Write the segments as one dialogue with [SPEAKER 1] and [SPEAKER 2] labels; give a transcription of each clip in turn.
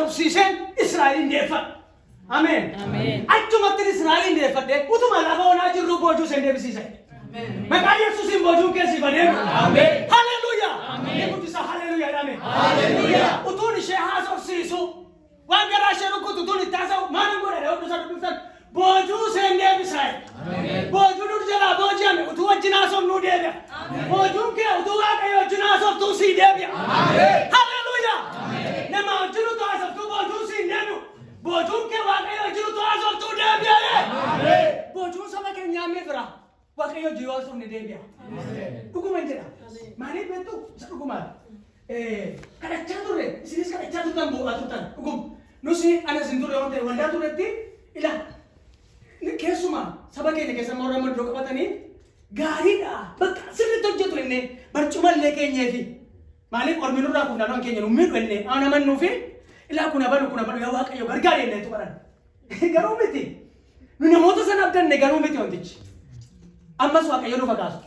[SPEAKER 1] Haasofsiiseen Israa'eliin deeffadha. Ameen.
[SPEAKER 2] Ameen.
[SPEAKER 1] Achumatti Israa'eliin deeffadhe utuma lafa onaa jirru boojuu isheen deebisiise. Maqaa Yesuusiin boojuun keessi badeemu.
[SPEAKER 2] Ameen.
[SPEAKER 1] Haleluuyaa.
[SPEAKER 2] Ameen.
[SPEAKER 1] Inni guddisaa haleluuyaa jedhame.
[SPEAKER 2] Haleluuyaa.
[SPEAKER 1] Utuun ishee haasofsiisu waan garaa ishee rukutu utuun itti haasa'u maalin godhadha yoo dusa dubbiftan boojuu isheen deebisa. Boojuu dur jalaa booji'ame utuu wajjin haasofnuu deebi'a. Boojuun kee utuu Waaqayyo wajjin haasoftuu sii deebi'a. Haleluuyaa. Nama wajjin utuu haasoftuu boojuun sii hin deebi'u. Boojuun kee Waaqayyo wajjin utuu haasoftuu deebi'a. Boojuun saba keenyaa mee fira. Waaqayyo wajjin yoo haasofne deebi'a. Dhuguma jedha. Maaliif beektu? Isa dhugumaadha. Kadhachaa turre isinis kadhachaa turtan boo'aa turtan dhuguma. Nus anas hin turre waan ta'e waldaa turretti ila keessumaa saba keenya keessa immoo warra iddoo qabatanii gaariidha. Bakka sirriitti hojjetu innee barcumallee keenyeefi. Maaliif ormi nurraa kufnaan waan keenya nu miidhu innee aan amannuufi ilaa kun abalu kun abalu yaa Waaqayyo gargaari inneetu kadhan. Garuu miti. Nu namoota sana abdanne garuu miti wantichi. Ammas Waaqayyo nu fakaasu.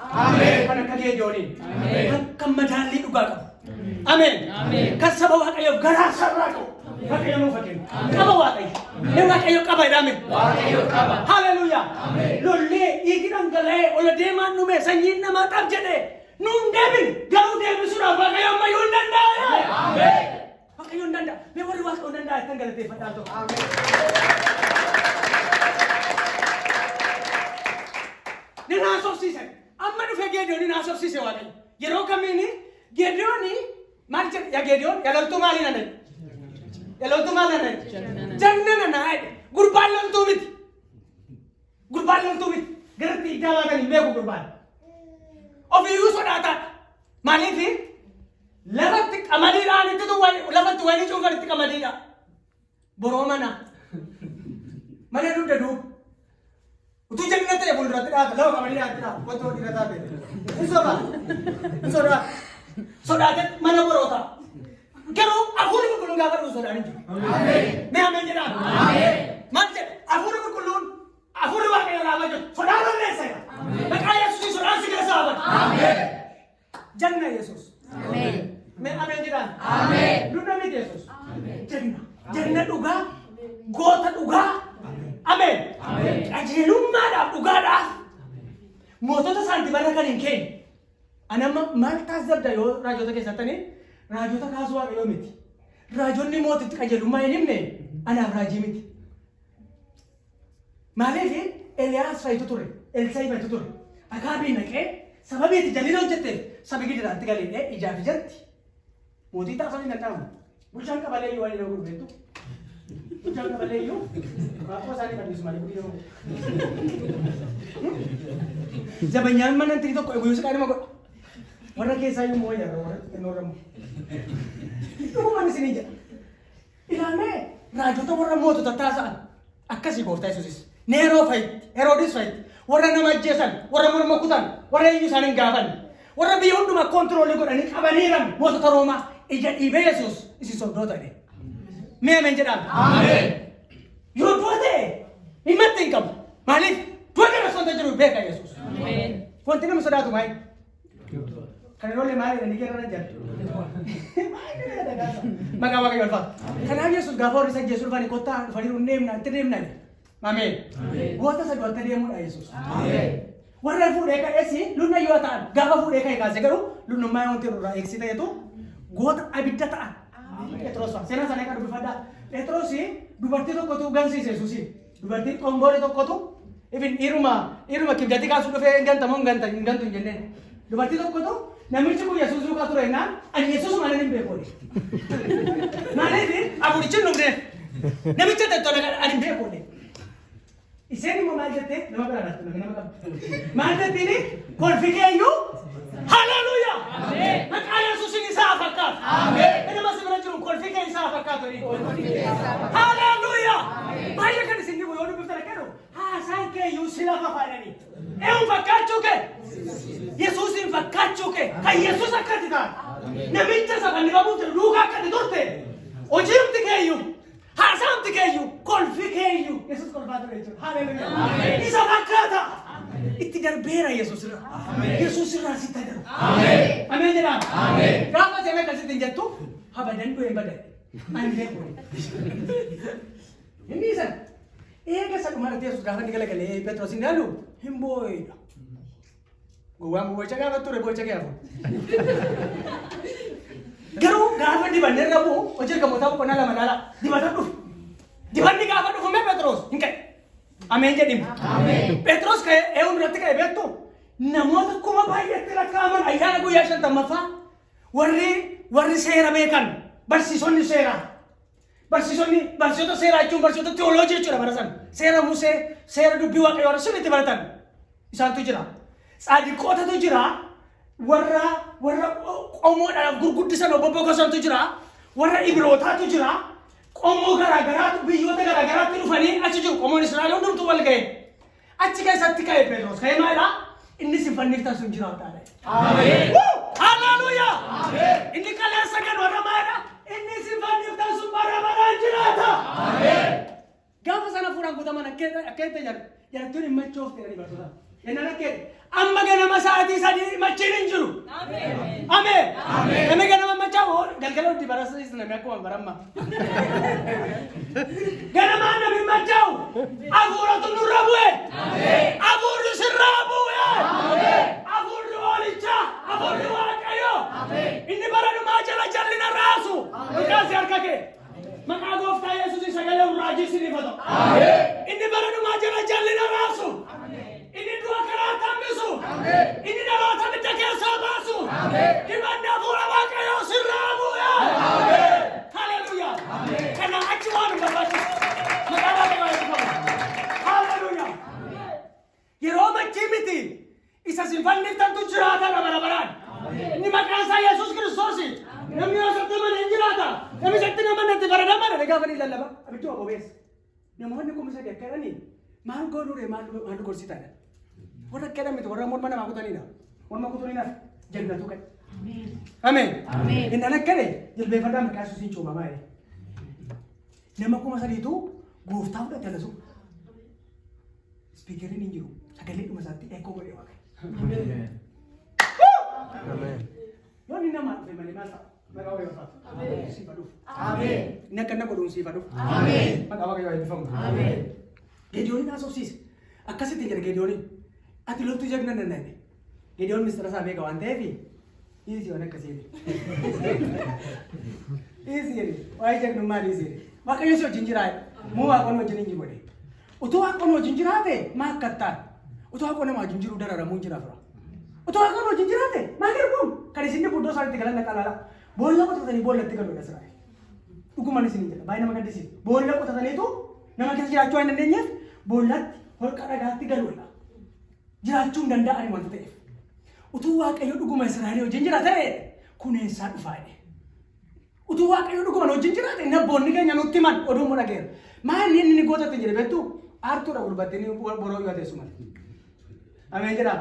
[SPEAKER 1] Kan akka Geediyooniin. Kan madaallii dhugaa qabu. Ameen.
[SPEAKER 2] Ameen.
[SPEAKER 1] Kan saba Waaqayyoof garaa sarraa qabu. Waaqayyo nuuf haa kennu. Qaba Waaqayyo. Mee Waaqayyo qaba jedhame.
[SPEAKER 2] Waaqayyo qaba.
[SPEAKER 1] Haleluuyaa.
[SPEAKER 2] Ameen.
[SPEAKER 1] Lollee dhiigi dhangala'ee ola deemaan dhume sanyiin namaa xab jedhee nuun deebine garuu deebisuudhaaf Waaqayyo ammayyuu hin danda'a.
[SPEAKER 2] Ameen.
[SPEAKER 1] Waaqayyo hin danda'a. Mee warri Waaqayyo hin danda'a jettan galateeffadhaa tokko. Ni haasofsiise. Amma dhufe Geediyoon ni haasofsiise Waaqayyo. Yeroo kamiini Geediyoon maal jedhe? Yaa Geediyoon yaa loltuu maalii nan jedhe? Yaa loltuu maal nan jedhe? Jagna nan jedhe. Gurbaan loltuu miti. Gurbaan loltuu miti. Garatti iddaa baatan hin beeku gurbaan. Ofiiyyuu sodaataadha. Maaliif lafatti qamadiidhaan itti lafatti wayinii cuunfan itti qamadiidha. Boroo mana. Mana dugda duuba. Utuu jagna ta'e fuulduratti dhaata. Lafa qamadiidhaan itti dhaata. Wanti hojii irra taate. Hin sodaa. Hin sodaa. Sodaate mana boroo ta'a. Garuu hafuurri qulqulluun gaafa dhufu sodaan hin jiru. Mee ameen jedhaa. Maal jedhe? Hafuurri qulqulluun hafuurri Waaqayyo gaafa jiru sodaa balleessa jedha. Maqaa Yesuusiin sodaan si keessaa bada. Jagna Yesuus. Mee ameen jedhaa. Lubna miti Yesuus. Jagna. Jagna dhugaa. Goota dhugaa. Ameen. Qajeelummaadhaaf dhugaadhaaf mootota saantimarra kan hin keenye. Ani amma maal taasisabda yoo raajota keessattanii raajota kaasuu waaqayyoo miti. Raajonni mootitti qajeelummaa hin himne anaaf raajii miti. Maaliif Eliyaas fayitu ture, Elsaayi fayitu ture. Akaabii naqee sababii itti jal'ina hojjetteef sabi gidiraatti galeedhee ijaaf ijatti mootii taasisuun hin danda'amu. Bulchaan qabalee iyyuu waan inni godhu beektu. Bulchaan qabalee iyyuu rakkoo isaanii bal'isu malee guddi nama godhu. Zabanyaan mana intini tokko eeguu siqaa nama godha. Warra keessaa iyyuu moo yaadda warra xixinnoo irra immoo. Dhugumaan isinii jedha. Ilaalee raajota warra mootota taasa'an akkasii gooftaa Yesuusis. Neeroo fa'itti, Heroodis fa'itti, warra nama ajjeesan, warra morma kutan, warra eenyu isaan hin gaafanne, warra biyya hundumaa koontiroolii godhanii qabaniiran mootota Roomaa ija dhiibee Yesuus isin sobdoota jedhe. Mee ameen jedhaan. Yoo du'a ta'e himatti hin qabu. Maaliif? Du'a kana osoo hin jiru beeka Yesuus. Wanti nama sodaatu maali? Kan hin oolle maali jedhanii keerra jedhu. Maqaa Waaqayyo ulfaatu. Kanaaf Yesuus gaafa warri isa ajjeesuu dhufanii kottaa dhufanii nu deemna itti deemna jedhe. Ameen. Goota isa du'atti deemuudha Yesuus. Warra fuudhee ka'es lubna yoo ta'an gaafa fuudhee ka'e kaase garuu lubnummaa wanti irraa eegsii ta'etu goota abidda ta'an. Phexros fa'a. Seenaa sana egaa dubbifadhaa. Phexros dubartii tokkotu gansiise Yesuusiin. Dubartiin xombooree tokkotu ifin dhiiruma dhiiruma kibdati kaasuu dhufee hin gantamoo hin ganta hin gantu hin jenneen. Dubartii tokkotu namichi kun Yesuus duukaa ture jennaan ani Yesuus malee hin beeku. Maaliif hafuurichi hin dhufneef. Namicha ta'e ani hin beeku. Isheen immoo maal jettee nama biraa laatti nama qabdi. Maal jettiini kolfi kee iyyuu haleluuyaa. Maqaa Yesuusin isaa fakkaatu. Nama si bira jiru kolfi kee isaa fakkaatu. Haleluuyaa. Baay'ee kan isin dhibu yoo dubbiftan akka jedhu haasaan kee iyyuu si lafa faayanii. Eenyu fakkaachuu kee? Yesuusin fakkaachuu kee kan Yesuus akkati taate. Namicha isa fannifamuu jiru duukaa akkati turte. Hojiimti kee iyyuu Haasaamti keeyyu kolfi keeyyu Yesuus kolfaa ture jechuudha. Haleluuyaa. Isa fakkaata. Itti darbeera Yesuus irraa. Yesuus irraa sitti darbu. Ameen jedhaa. Gaafa seenaa akkasitti hin jettu habadan du'e hin badan. Ani beeku. Inni isan eega isa dhumarratti Yesuus gaafa inni galagalee Phexros hin ilaalu hin boo'edha. Gowwaan boo'icha gaafa ture boo'icha kee hafu. Garuu gaafa dibanni irra bu'u hojii ergamootaa boqonnaa 2 ilaala. Dibata dhufu. Dibanni gaafa dhufu mee Phexros hin ka'e. Ameen jedhimi. Phexros ka'e eewwan duratti ka'e beektu namoota kuma baay'eetti lakkaa'aman ayyaana guyyaa 50ffaa warri warri seera beekan barsiisonni seeraa barsiisonni barsiisota seeraa jechuun barsiisota teoloojii jechuudha bara sana seera Musee seera dubbii Waaqayyoo warra sirriitti baratan isaantu jira. Tsaadiqootatu jira. Warra warra qomoodhaaf gurguddisan obbo Gosantu jira. Warra Ibrootaatu jira. Qomoo garaa garaatu biyyoota garaa garaatti dhufanii achi jiru. Qomoon Israa'el hundumtuu wal ga'e. Achi keessatti ka'e Phexros. Ka'ee maalidha? Inni isin fanniftan sun jiraataadha.
[SPEAKER 2] Ameen.
[SPEAKER 1] Haleluuyaa! Inni kaleessa gad warra maalidha? Inni isin fanniftan sun bara baraan jiraata. Gaafa sana hafuuraan guutaman akka akka itti jedhu jarattuun hin machoofte jedhanii bartoota. Jennaan akka jedhe amma ganama sa'aatii 3 machiin hin jiru. Ameen. Namni ganama machaa galgala hojii barasiis namni akkuma baramma. Ganamaan namni machaa'u hafuuratu nurra bu'e. Hafuurri sirraa bu'e. Hafuurri hoolichaa hafuurri Waaqayyoo. Inni bara dhumaa jala jallina raasu. Olkaasi harka kee. Maqaa gooftaa Yesuusiin sagalee raajii isiniif haa ta'u. Inni bara dhumaa jala jallina raasu. Inni du'a karaa hambisu. Inni dhaloota ibidda keessaa baasu. Dibanni hafuura Waaqayyoo sirraa bu'e. Haleluuyaa. Kana achi waan hin barbaachisu. Maqaa Waaqayyoo eebbifamu. Haleluuyaa. Yeroo machii miti isa isin fanniftantu jiraatadha bara baraan. Inni maqaan isaa Yesuus Kiristoosi. Namni yoo isatti amane hin jiraata. Namni isatti hin amanne itti faradama jedhe gaafa inni lallaba. Abiddi waa bobeessa. Namoonni 3000 akka jedhanii maal goonuu ree maal maal nu gorsitaadha. Warra akka jedhan miti warra morma namaa kutanidha. Morma kutuun hin hafe jannatu ka'e. Ameen. Inni akka jedhe jilbeeffadhaa maqaa Yesuusiin cuubamaa jedhe. Nama 3000tu gooftaa fudhate alasuu. Spiikeriin hin jiru. Sagalee dhuma isaatti eekoo godhe Waaqayyo. Yoo inni namaa dhufe malee maal ta'a? Maqaa Waaqayyoo ulfaatu. Siif haa dhufu. Inni akka inni godhuun siif haa dhufu. Maqaa Waaqayyoo haa eebbifamu. Geediyooniin haasofsiise. Akkasitti jedhe Geediyooniin. Ati loltuu jagna nan jedhe. Geediyoon mistira isaa beeka waan ta'eef dhiisi waan akkasii jedhe. Dhiisi jedhe. Waa'ee jagnummaa dhiisi jedhe. Waaqayyo si wajjin jiraa jedhe. Moo waaqonni wajjin hin jiru jedhe. Utuu waaqonni wajjin jiraate maa akka ta'an? Utuu waaqonni nama wajjin jiru dararamuun jira fira. Utuu waaqonni wajjin jiraate maa garbuun? Kan isin dhibu iddoo isaan itti galan dhaqaa laala. Boolla qotatanii boollatti galuudha Israa'el. Dhuguman isin jedha baay'ee nama gaddisiisa. Boolla qotataniitu nama keessa jiraachuu waan hin dandeenyeef boollatti holqa dhagaatti galuudha. Jiraachuu hin danda'ani wanta ta'eef. Utuu Waaqayyo dhuguma Israa'el wajjin jira ta'e kun eessaa dhufaa jedhe. Utuu Waaqayyo dhuguma nu wajjin jiraate inni abboonni keenya nutti himan oduu immoo dhageera. Maal inni inni goota ittiin jedhe beektu aartuudha gurbattiin boroo yoo teessu malee. Ameen jedhaa.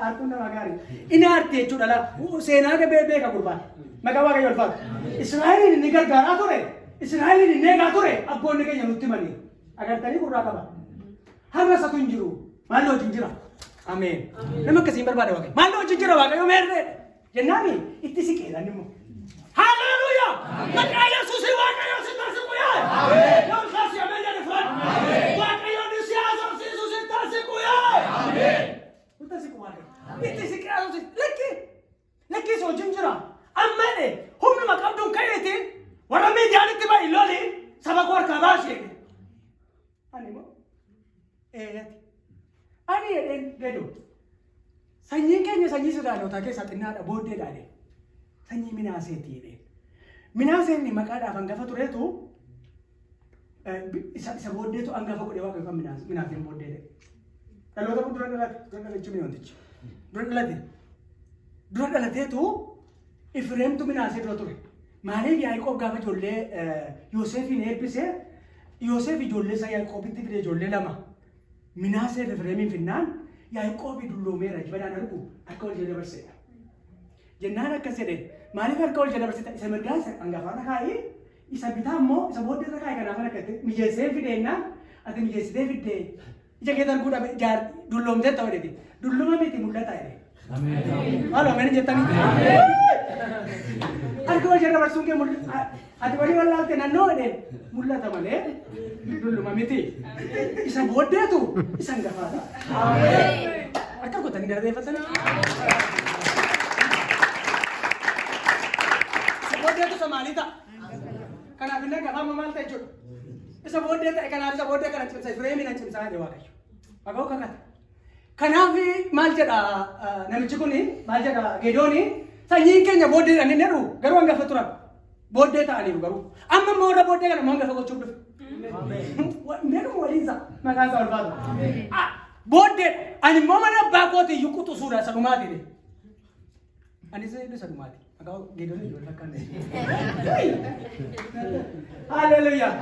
[SPEAKER 1] Aartuun nama gaarii. Inni aarti jechuudha laa seenaa beeka gurbaan. Maqaa Waaqayyo ulfaatu. Israa'eliin inni gargaaraa ture. Israa'eliin inni eegaa ture abboonni keenya nutti himanii. Agartanii gurraa qaba. Har'a isatu hin jiru. Maalli wajjin jira? Ameen. Nama akkasii hin barbaada Waaqayyo. Maalli wajjin jira Waaqayyo meerree? Jennaani itti siqeedha inni immoo. Haleluuyaa! Maqaa Yesuusii Waaqayyo si taasisu yaa! Yoo kaasi ameen jedhe fudhadhu. Waaqayyo inni si haasofsiisu si taasisu yaa! Si taasisu Waaqayyo. Itti siqee haasofsiisu. Lakki! Lakki si wajjin jira. Amma jedhe humnuma qabduun ka'eeti warra miidiyaanitti ba'i loli saba koo harkaa baasi jedhe. Ani immoo eeyati. Ani jedheen gado. Sanyiin keenya sanyii Israa'elootaa keessaa xinnaadha booddeedha jedheen. Sanyii Minaaseeti jedheen. Minaaseen maqaadhaaf hangafa tureetu isa booddeetu hangafa godhee Waaqayyo kan Minaaseen booddee ta'e. Dhaloota kun dura dhalate dura dhalachuu miti wantichi. Dura dhalate. Dura dhalateetu Ifreemtu Minaasee dura ture. Maaliif Yaaqoob gaafa ijoollee Yooseefiin eebbise Yooseef ijoollee isaa Yaaqoobitti fide ijoollee lama Minaasee fi Efreemiin finnaan Yaaqoobi dulloomeera jibadaan argu harka wal jala dabarseedha. Jennaan akkas jedhe maaliif harka wal jala dabarsita isa mirgaa isa hangafaarra kaa'ii isa bitaa immoo isa booddee irra kaa'e kanaaf akka itti mijeessee fideennaan ati mijeessitee fiddee ija keetti arguu dhabe jaar dulloomtee ta'u jedhe dulluma miti mul'ata jedhe. Maal ameen jettanii? Harka wal jala dabarsuun kee mul'ata. Ati walii wallaalte nannoo jedheen mul'ata malee dulluma miti. Isa booddeetu isa hangafaa ta'a. Akka gootanii galateeffatanii. Isa booddeetu isa maalii ta'a? Kanaaf inni hangafaa amma maal ta'e jechuudha? Isa booddee ta'e kanaaf isa booddee kana cimsa Efreemin nan cimsaa jedhe Waaqayyo. Waaqayyo kakate. Kanaaf maal jedha namichi kun maal jedha Gedooni sanyiin keenya booddee inni jedhu garuu hangafa turan. Booddee ta'aniiru garuu. Amma immoo warra booddee kana immoo hangafa gochuuf dhufe. Meequma waliinsa maqaan isaa ulfaatu. Booddee ani immoo mana abbaa kootii iyyuu quxisuudha isa dhumaati. Anis isa dhumaati. Maqaa Gedoon ijoollee fakkaanne. Haleluuyaa.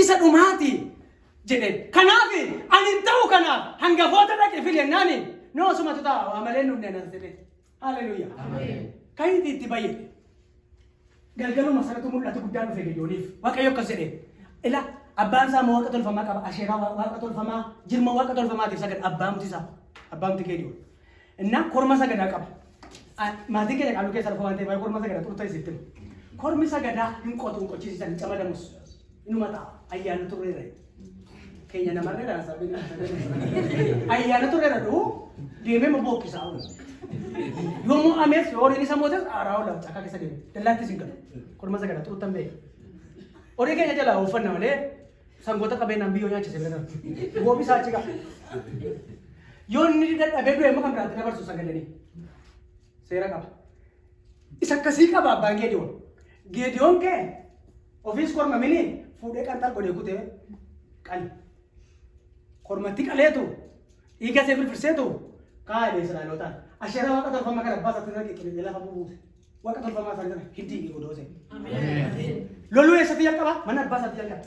[SPEAKER 1] Isa dhumaati jedheen. Kanaaf ani hin ta'u kanaaf hangafoota dhaqe fili jennaani noo sumatu ta'a waa malee nufne nan jedhe. Haleluuyaa. Kayitii itti bayyate. Galgaluma sanatu mul'atu guddaan dhufe Gedooniif. Waaqayyo akkas jedheen. Ila abbaan isaa waaqa tolfamaa qaba. Asheeraa waaqa tolfamaa jirma waaqa tolfamaatiif sagada abbaamti isaa. Abbaamti Gedoon. Innaa korma sagadaa qaba. Maatiin keenya qaaluu keessa lafa waan ta'eef korma sagadaa xurta isitti himu. Kormi sagadaa hin qotu hin qochisiisan hin camadamus. Inuma ta'a. Ayyaana turreera. Keenya namarreera sabiin. Ayyaana turreera dhu'u deemee ma bookkisaa oola. Yoo mo'ames yoo horiin isa mootes aaraa oola cakkaa keessa deeme. Dallaattis hin galu. Korma sagadaa xurtan beeka. Horii keenya jalaa uffanna malee sangoota qabeenyaan biyyoo nyaachise bira darba. Goobi isaa achi ga'a. Yoo inni dadhabee du'e immoo kan biraatti dabarsu sagadanii. Seera qaba. Isa akkasii qaba abbaan Geediyoon. Geediyoon kee ofiis korma mini fuudhee qanxal godhee kutee qali. Kormatti qaleetu dhiiga isee firfirseetu kaa'ee Israa'elootaan. Asheeraa waaqa tolfamaa kana abbaa isaatti irra qeqqelee lafa bubuuse. Waaqa tolfamaa isaanii sana hiddii fi godoose. Loluu eessatti jalqaba? Mana abbaa isaatti jalqaba.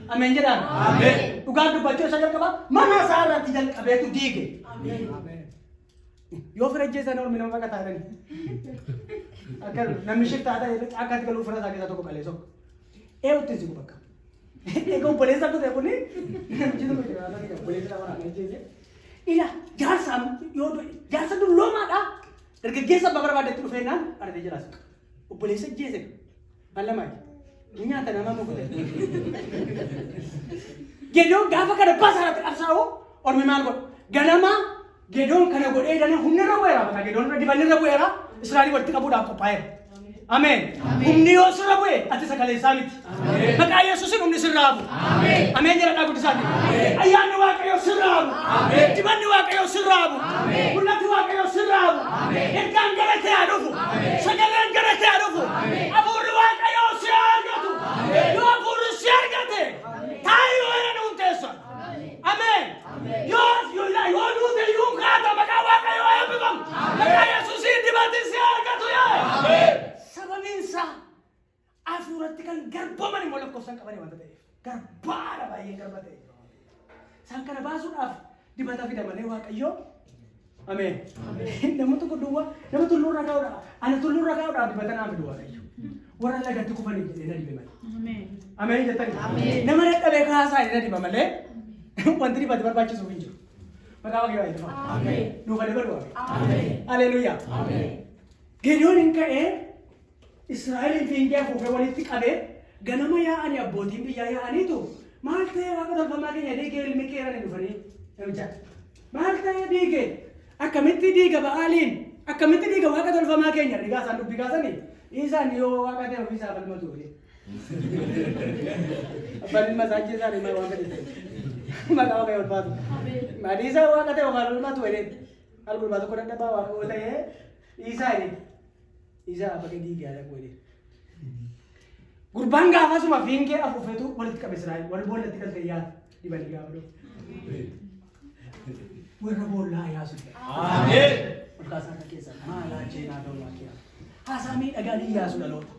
[SPEAKER 1] Ameen jedhaan. Dhugaan dubbachuu eessa jalqaba? Mana isaa irratti jalqabeetu diige. Yoo fira ajjeesan ormi nama baqataa jedhani. Akka namni shiftaa ta'e caakkaatti galuu fira isaa keessaa tokko qalee sokka. Eewutti siqu bakka. Egaa obboleessa kutee kuni namichi tokko jira obboleessa nama waraanee ajjeese. Ila jaarsa yoo du'e jaarsa dulloomaadha. Dargaggeessa abbaa barbaadetti dhufeennaan argee jira siqa. Obboleessa ajjeese. Maal lamaati? Ni nyaata nama mukute. Gedoon gaafa kana basaratti qabsaa'u ormi maal godha? Ganama Gedoon kana godhee dana humni irra bu'eera. Bakka Gedoon irra dibanni irra bu'eera. Israa'el walitti qabuudhaaf qophaa'eera. Ameen. Humni yoo sirra bu'e ati sagaleessaa miti. Maqaa Yesuusin humni sirra haa bu'u. Ameen jedhadhaa guddisaati. Ayyaanni Waaqayyoo sirra haa bu'u. Dibanni Waaqayyoo sirra haa bu'u. Mul'ati Waaqayyoo sirra haa bu'u. Ergaan gara kee haa dhufu. Sagaleen gara kee haa dhufu. Hafuurri Waaqayyoo si haa argatu. Yoo hafuurri si argate taa'ii yoo jedhan hin teessan. Ameen. Yoo yoo yoo duute iyyuu kaata maqaa Waaqayyoo haa eebbifamu. Maqaa Yesuusiin dibati si haa argatu yaa. Sababiin isaa hafuuratti kan garbaman immoo lakkoofsa hin qabani wanta ta'eef. Garbaadha baay'een garba ta'e. Isaan kana baasuudhaaf dibata fida malee Waaqayyoo. Ameen. Nama tokko duwwaa nama tulluurra kaa'uudhaaf ana tulluurra kaa'uudhaaf dibata naa fidu Waaqayyo. Warra lagatti kufaniif jedhee na dibe malee. Ameen jettani. Nama dadhabee kaasaa jedhee na diba malee wanti dibate barbaachisuuf hin jiru. Maqaa Waaqayyoo haa eebbifamu. Nuuf haa dabalu Waaqayyo. Haleluuyaa. Geediyoon hin ka'ee Israa'eliin fiingee afuufee walitti qabee ganama yaa'anii abbootiin biyyaa yaa'aniitu maal ta'ee waaqa tolfamaa keenya diigee ilmi keerani dhufanii namicha maal ta'ee diige akkamitti diiga ba'aaliin akkamitti diiga waaqa tolfamaa keenya dhiigaa isaan dubbii kaasanii isaan yoo waaqa ta'e ofii isaa falmatu jedhe. Abbaan ilma isaa ajjeesaan ilma waan fedhe ta'e. Maqaa waaqayyo ulfaatu. Maadii isaa waaqa ta'e ofaan falmatu jedhe. Al gurbaa tokko dadhabaa waaqa yoo ta'e dhiisaa jedhe. Isa baga diige haadha koo jedhe. Gurbaan gaafasuma fiingee afuufetu walitti qabe Israa'el. Warri boollatti galte yaadu dibanii gaafa dhufu. Warra boollaa yaasu.
[SPEAKER 2] Ameen.
[SPEAKER 1] Ol kaasaa harka keessan maalaa jeenaa ta'uu waaqee. Haasaa miidhagaan hin yaasu dhaloota.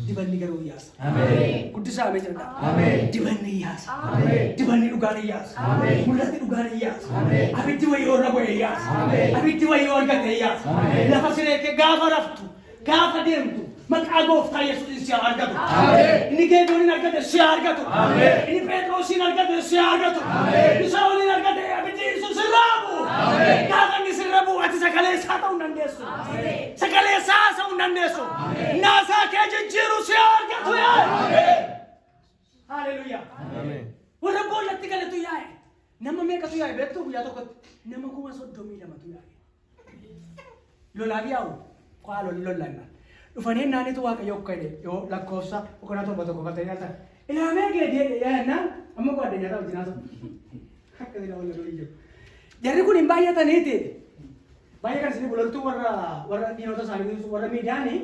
[SPEAKER 1] Dibanni garuu hin yaasa.
[SPEAKER 2] Ameen.
[SPEAKER 1] Guddisaa ameen jedha.
[SPEAKER 2] Ameen.
[SPEAKER 1] Dibanni hin yaasa.
[SPEAKER 2] Ameen.
[SPEAKER 1] Dibanni dhugaan hin yaasa.
[SPEAKER 2] Ameen.
[SPEAKER 1] Mul'atni dhugaan hin yaasa.
[SPEAKER 2] Ameen.
[SPEAKER 1] Abiddi wayii irra bu'e hin yaasa.
[SPEAKER 2] Ameen.
[SPEAKER 1] Abiddi wayii argate hin yaasa.
[SPEAKER 2] Ameen.
[SPEAKER 1] Lafa siree kee gaafa raftu, gaafa deemtu, maqaa gooftaa Yesuusin si haa argatu.
[SPEAKER 2] Ameen.
[SPEAKER 1] Inni Geedoonin argate si haa argatu.
[SPEAKER 2] Ameen.
[SPEAKER 1] Inni Phexrosin argate si haa argatu.
[SPEAKER 2] Ameen.
[SPEAKER 1] Inni Saa'olin argate abiddi Yesuus sirraa bu'u.
[SPEAKER 2] Ameen.
[SPEAKER 1] Gaafa inni sirra qabu ati sagalee isaa ta'uu hin dandeessu. Sagalee isaa haasa'uu hin dandeessu. Naasaa kee jijjiiru si argatu yaa. Haleluuyaa. Warra boollatti galatu yaa'e. Nama meeqatu yaa'e beektu guyyaa tokkotti? Nama 32,000tu yaa'e. Lolaaf yaa'u kwaa lolli lollanna. Dhufanii naanitu Waaqayyo akka jedhe yoo lakkoofsa boqonnaa 7 tokko galtanii ilaaltan. Ilaamee geedee yaa'annaan amma koo addunyaa ta'u wajjin haasa'u. Akka sila wal loluu jiru. Jarri kun hin baay'ataniiti. Baay'ee kan isin loltuu warra diinota isaanii warra miidiyaanii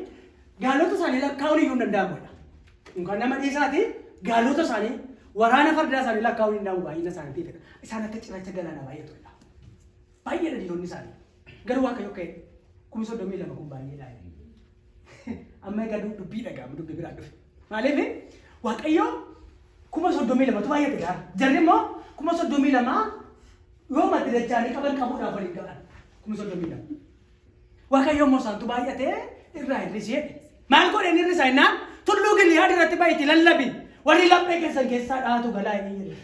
[SPEAKER 1] gaalota isaanii lakkaa'uun iyyuu hin danda'amudha. Kan nama dhiisaati gaalota isaanii waraana fardaa isaanii lakkaa'uun hin danda'amu baay'ina isaaniitiifidha. Isaan akka cirracha galaanaa baay'atudha. Baay'eedha diinonni isaanii. Garuu Waaqayyo akka jedhe 32,000 kun baay'eedha. Amma egaa dubbii dhaga'amu dubbii biraa dhufe. Maaliif Waaqayyo 32,000tu baay'ate gaara. Jarri immoo 32,000 yoo matti dachaanii qaban qabuudhaaf waliin ga'an 32,000. Waaqayyo immoo isaantu baay'atee irraa hir'isee jedhe. Maal godheen hir'isa jennaan tulluu Giliyaad irratti ba'itti lallabi. Warri laphee keessan keessaa dhaatu galaa inni jedhe.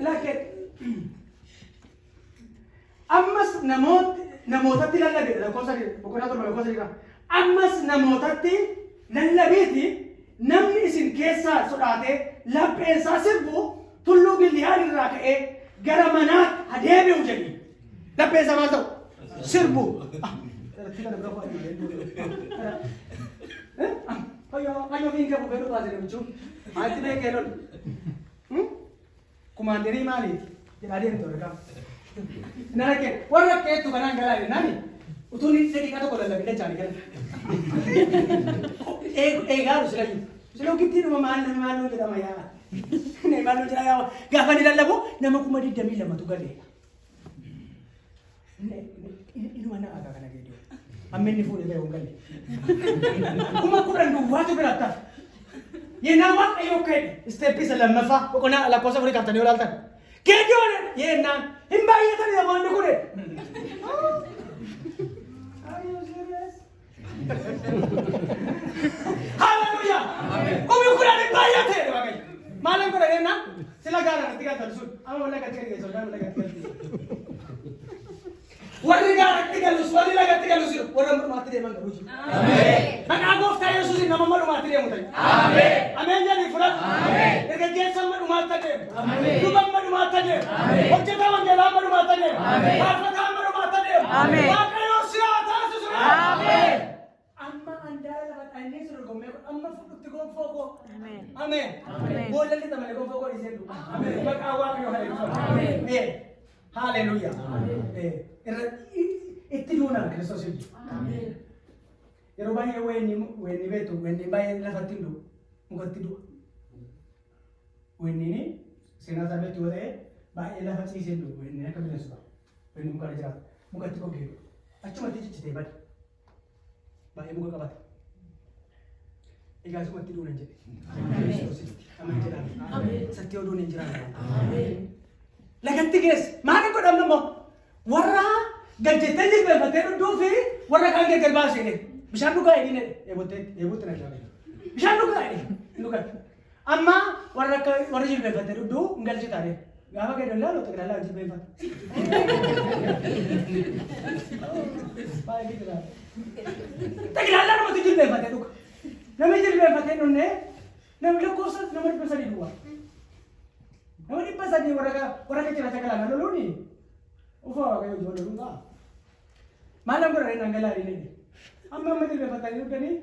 [SPEAKER 1] Lakkee ammas namootatti lallabe lakkoofsa boqonnaa 7 lakkoofsa 3. Ammas namootatti lallabiiti namni isin keessaa sodaatee lapheen isaa sirbu tulluu Giliyaad irraa ka'ee gara manaatti haa deebi'u jedhi. Lapheen isaa maal ta'u? Sirbu. Fayyoo fi hin qabu fedhu baase namichu. Maalitti beekee lolu? Kumaanderii maaliiti? Jedhaa deemtu argaa. Nana kee warra keettu kanaan galaa jennaani utuu inni daqiiqaa tokko lallabin dachaanii gala. Eegaaru silayyuu. Sila giddiidhuma maal nama maal nuu jedhama yaa. Maal nuu jedha yaa gaafa inni lallabu nama 22,000tu galeedha. Inuma na aagaa kana geedoo. Amma inni fuudhee ba'e hin galle. 10,000 duwwaatu bira tafe. Yennaan Waaqayyo akka jedhe isteeppii isa lammaffaa boqonnaa lakkoofsa 4 kaftanii yoo ilaaltan. Geediyoon yennaan hin baay'atan namoonni kun. Are you serious? Hallelujah! 10,000 hin baay'ate Waaqayyo. Maalan godha jennaan sila gaara natti galtan sun amma lagatti gadi geessu amma lagatti galti. Warri gaaratti galus warri lagatti galus jiru warra dhumaatti deeman garuu jiru. Maqaa gooftaa Yesuusiin nama amma dhumaatti deemu ta'e. Ameen jedhii fudhadhu. Dargaggeessa amma dhumaatti adeemu. Luba amma dhumaatti adeemu. Hojjetaa wangeelaa amma dhumaatti adeemu. Faarfataa amma dhumaatti adeemu. Waaqayyo si haa taasisu. Amma andaara lafa dhannee si dorgommee amma fudhutti gonfoo koo. Ameen. Boolla lixa malee gonfoo koo dhiisee du'u. Maqaa Waaqayyoo haa eebbifamu. Ameen. Haleluuyaa. Irra itti duunaan Kiristoos hojii. Yeroo baay'ee weenni weenni beektu weenni baay'ee lafatti hin du'u mukatti du'a. Weenniin seenaa isaa beektu yoo ta'e baay'ee lafa ciisee du'u weenniin akka bineensota. Weenni mukarra jiraata. Mukatti gogee du'a. Achumatti ciccitee bada. Baay'ee muka qabata. Egaa isumatti duunan jedhe. Kiristoositti. Ameen jedhame. Isatti yoo duune hin jiraanne. Lagatti geesse. Maal godhamna immoo? Warra gad jettee jilbeenfattee dhugduu fi warra kaan gargar baasee jedhe. Bishaan dhugaa jedhee dheebottee dheebuutti na jaalladha. Bishaan dhugaa jedhee hin dhugan. Amma warra akka warra jilbeenfattee dhugduu hin galchitaane. Gaafa gadi ilaalu xiqilaalaa jilbeenfata. Baay'ee gidiraa. Xiqilaalaa namatti jilbeenfatee dhuga. Namni jilbeenfatee dhunne namni lakkoofsa nama 300 duwwaa. Nama 300 warra akka cirracha galaanaa loluuni ufa Waaqayyo ijoo loluun ta'a. Maal nan godha nan galaa inni amma amma jilbeenfatanii dhuganii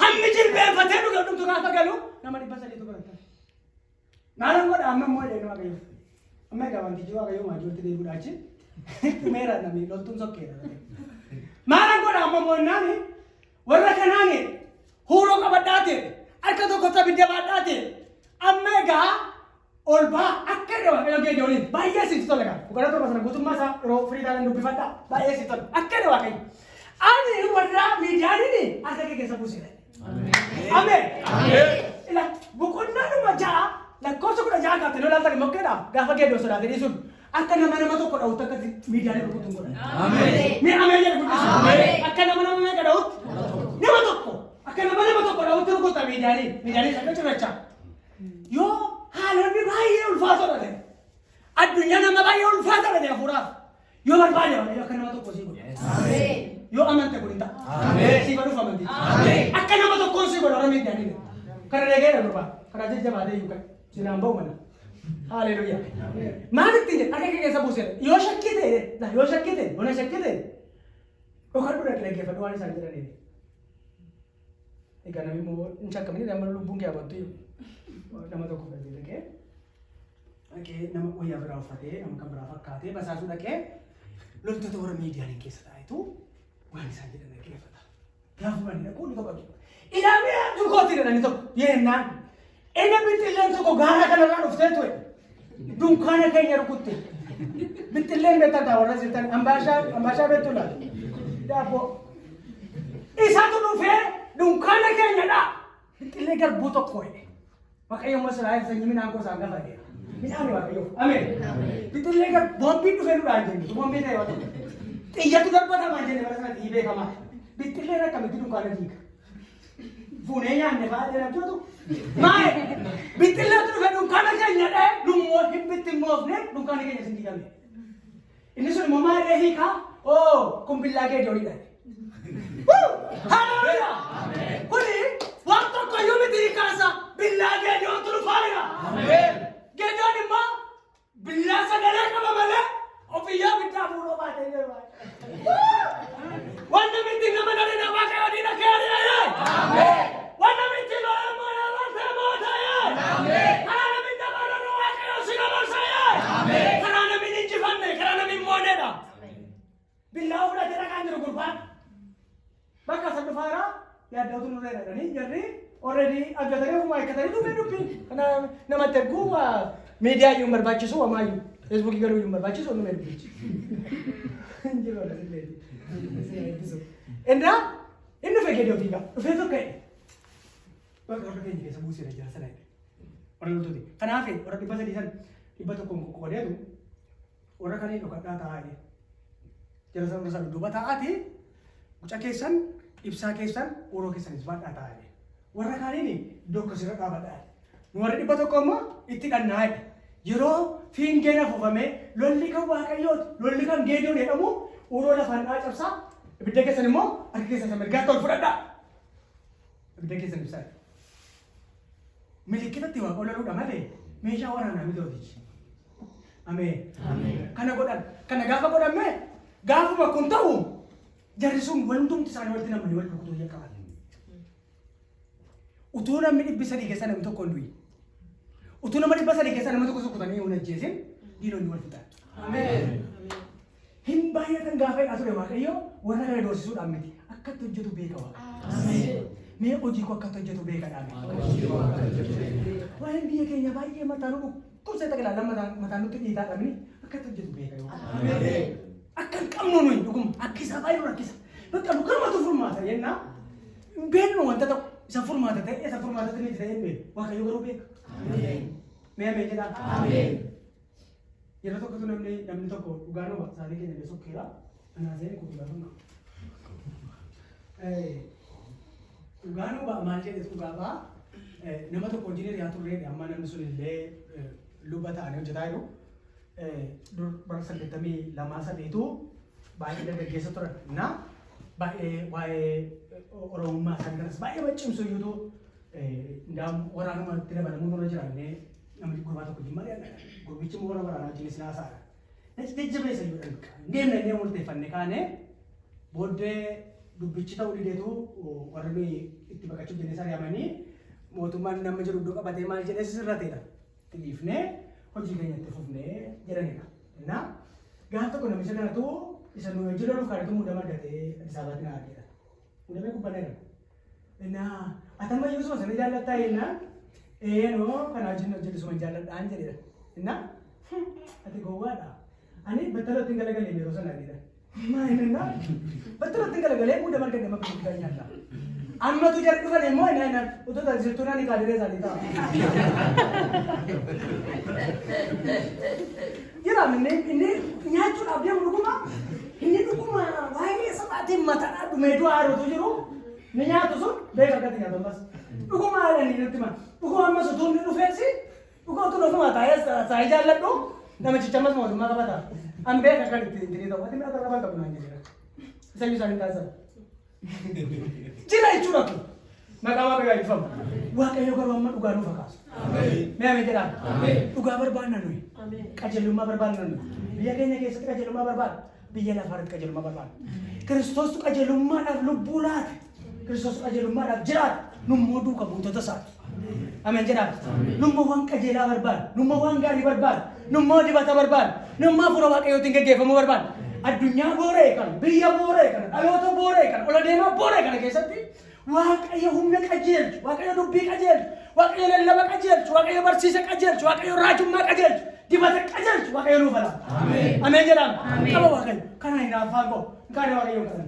[SPEAKER 1] hammi jilbeenfatee dhuga dhugtu gaafa galu nama 300tu barata. Maalan godha amma immoo jedhee Waaqayyo. Amma egaa wantichi Waaqayyo maajuutti deebi'uudha achi. Dhumeera namni loltuun sokkeera. Maalan godha amma immoo jennaan warra kanaan huuroo qabadhaa ta'e harka tokkotti abidda baadhaa ta'e amma egaa ol baa akka jedhe Waaqayyo Geediyooniin baay'ee sitti tola gaa. Boqonnaa 7 sana guutummaa isaa yeroo firii taatan dubbifadhaa baay'ee sitti tola akka jedhe Waaqayyo. Ani warra Miidiyaaniin harka kee keessa buuseera. Ameen. Ila boqonnaadhuma 6 lakkoofsa 16 kaatanii yoo ilaaltan immoo akkanadha gaafa Geediyoon sodaatee dhiisuun akka nama nama tokko dha'utti akka Miidiyaanii rukutuun godhan. Mee ameen jedhe guddisu. Akka nama nama meeqa dha'utti? Nama tokko. Akka nama nama tokko dha'utti rukuta. Miidiyaanii miidiyaanii isa cirracha. Yoo haalonni baay'ee ulfaatoodha ta'e, addunyaa nama baay'ee ulfaatoodha ta'e, hafuuraaf yoo barbaade Waaqayyo akka nama tokko sii godha. Yoo amante kun hin ta'a. Siif dhufu amantii. Akka nama tokkoon sii godha warra Miidiyaanii. Kana dhageera gurbaa. Kana jajjabaatee iyyuu kan sinaan ba'u mana. Haleluuyaa. Maal ittiin jedhe? Harka kee keessa buuseera. Yoo shakkii ta'e, yoo shakkii ta'e, yoo na shakkii ta'e, dhokadhu, dhaqi, dhaggeeffadhu waan isaan jedhaniin. Egaa namni immoo hin shakkamini, nama lubbuun kee abattu nama tokko fudhatee dhaqee nama wayyaa biraa uffatee, nama kan biraa fakkaatee basaasuu dhaqee, loltoota warra Miidiyaanii keessa taa'etu waan isaan jedhan dhaggeeffata. Gaafuma inni dhaquu ni tokko. Ilaalee abjuu kooti jedhani tokko yennaan inni bixxilleen tokko gaara kanarraa dhuftee ture. Dunkaana keenya rukutte. Bixxilleen beektaa ta'a warra jirtan, ambaashaa ambaashaa beektu laata? Daabboo. Isatu dhufee dunkaana keenyadha. Bixxillee garbuu tokko jedhe. Waaqayyo immoo Israa'el sanyii midhaan koo isaan gafa jedhe. Midhaan Waaqayyo. Ameen. Bixxillee gar boombiin dhufee nudhaan jenne. Boombii ta'e waan tokko. Xiyyatu darbatamaa jenne, bara sana xiyyi beekamaa. Bixxilleen akkamitti dunkaana diiga? Fuunee nyaanne fa'aa jedhamtuutu. Maal? Bixxilleetu dhufee dunkaana keenya dha'e, nummoo hin bittimmoofne, dunkaana keenya sin diigame. Inni sun immoo maal dhahee hiikaa? Oo, kun billaa Geedoonidha. Haleluuyaa! Kuni waan tokko iyyuu miti, hiikaasa billaa Geedoontu dhufaadha. Geedoon immoo billaa sagalee qaba malee ofiyyaa biddaa fuuloo baatee jiru. Waan namitti nama dhalina Waaqayyo diina kee ari'ee. Waan namitti lola mo'ee moota'ee. Karaa namni dabararra Waaqayyo si dabarsa'ee. Karaa namni hin injifanne, karaa namni hin moonedha. Billaa fudhatee dhaqaan jiru gurbaan. Bakka san dhufaara yaaddootu nurra jedhanii jarri already argatanii ofuma eeggatanii dhufee dubbii. Kana namatti erguu miidiyaa iyyuu hin barbaachisu, homaayyuu. Feesbuukii galuu iyyuu hin barbaachisu, dhumee dubbichi. Hin jiru akkasitti. Innaa inni dhufe Geedoo fiigaa dhufee tokko jedhe. Bakka warra keenya keessa buuseera jira sana jedhe. Warra loltooti. Kanaaf warra 300 san 100n qoqqoodeetu warra kaniin dhokadhaa taa'aa jedhe. Jara sana sana dudduuba taa'aati, guca keessan, ibsaa keessan, uroo keessanis baadhaa taa'aa jedhe. Warra kaaniin iddoo akkasirra dhaabadhaa jedhe. Nu warri 100 immoo itti dhannaa jedhe. Yeroo fiingeen afuufamee lolli kan Waaqayyooti, lolli kan Geediyoon jedhamu, uroo lafaan dha'aa cabsaa, ibidda keessan immoo harka keessan isa mirgaatti ol fudhadhaa. Ibidda keessan ibsaa. Milikkitatti Waaqa loluudha malee meeshaa waraanaa miti hojichi. Ameen. Kana godhan. Kana gaafa godhamme, gaafuma kun ta'u, jarri sun wantumti isaanii walitti namanii wal rukutuu jalqaban. Utuu namni 300 keessa namni tokko hin du'in. Utuu nama 300 keessa nama tokko sukutanii hin ajjeesin, diinonni wal fixan. Hin baay'atan gaafa hidhaa ture, Waaqayyo warra kana doorsisuudhaan miti. Akkatti hojjetu beeka Waaqayyo. Mee hojii koo akkatti hojjetu beeka dhaame. Waa'een biyya keenya baay'ee mataa nu dhukkubsee xaqilaa mataan nutti dhiitaa dhabni akkatti hojjetu beeka yoo. Akka hin qabnu nuyi dhuguma akka isaa baay'ee nu rakkisa. Bakka nu kanumatu furmaata jennaa. Hin beeknu wanta ta'u, isa furmaata ta'e, isa furmaata ta'e miti ta'e hin beeknu. Waaqayyo garuu beeka. Mee ameen jedhaa. Yeroo tokkotu namni tokko dhugaa nama isaanii keenya illee sokkeera. Anaa seeni kun dhugaa tokko. Dhugaa nu ba'a maal jedhetu dhugaa ba'a. Nama tokko wajjin hiriyaa turreedha, amma namni sun illee luba ta'anii hojjetaa jiru. Dur bara 82 sadiitu baay'ee dargaggeessa turan. Na baay'ee waa'ee Oromummaa isaanii kanas baay'ee maccimsu iyyuutu ndaam waraanumatti dabalamuu nurra jiraannee namni gurbaa tokko wajjin mari'anna. Gurbichi immoo warra waraanaa wajjin isin haasa'a. Jajjabeessa iyyuu dha. Deemna innee murteeffanne kaane, booddee dubbichi ta'uu dideetu warri nuyi itti baqachuuf jennee sari'amanii mootummaan nama jiru iddoo qabatee maal jedhee sirrateedha. Itti dhiifnee hojii keenya itti fufnee jedhanidha. Innaa gaaf tokko namicha kanatu isa nu hojii loluuf kaanitu muudama argatee Addis Ababaatti na argeera. Muudamee kubbaneera. Innaa atamma iyyuu suma sana jaallattaa jennaan, eenoo kana wajjin hojjetu suma jaalladhaan jedheera. Innaa ati gowwaadha. Ani battalatti hin galagalee yeroo sana jedha. Maal innaa battalatti hin galagalee muudama argadhe amma guddaa nyaata. Ammatu jarri dhufan immoo innaa innaan utuu taasiftuu naan kaadiree isaanii ta'a. Jira inni nyaachuudhaaf deemu dhuguma, inni dhuguma waa'ee sabaatiin mataadhaa dhumee du'aa jirutu jiru, ni nyaatu sun beeka akkatti nyaatu ammas. Dhuguma jedhanii natti himan. Dhuguma ammas utuu inni dhufeessi dhuga utuu ofuma taa'ee taa'ee jaalladhu namichicha ammas mootummaa qabata. An beeka kan itti ittiin ta'u. Ati mi'a qaban qabu naan jedheera. Isa iyyuu isaan hin taasisan. Jira jechuudha kun. Maqaa Waaqayyoo eebbifamu. Waaqayyo garuu amma dhugaa nuuf haa kaasu. Mee ameen jedhaa. Dhugaa barbaanna nuyi. Qajeelummaa barbaanna nuyi. Biyya keenya keessatti qajeelummaa barbaanna. Biyya lafaa irratti qajeelummaa barbaanna. Kiristoostu qajeelummaadhaaf lubbuu laate. Kiristoos qajeelummaadhaaf jiraate. Nummoo duuka buutota isaati. Ameen jedhaa. Nummoo waan qajeelaa barbaanna. Nummoo waan gaarii barbaanna. Nummoo dibata barbaanna. Nummoo hafuura Waaqayyootiin geggeeffamuu barbaanna. Addunyaa boora'e kana, biyya boora'e kana, dhaloota boora'e kana, ola deemaa boora'e kana keessatti Waaqayyo humna qajeelchu, Waaqayyo dubbii qajeelchu, Waaqayyo lallaba qajeelchu, Waaqayyo barsiisa qajeelchu, Waaqayyo raajummaa qajeelchu, dibata qajeelchu, Waaqayyo nuuf haa laatu. Ameen jedhaa. Qaba Waaqayyo. Kana hinaaffaan koo. Kana Waaqayyo kadhanna.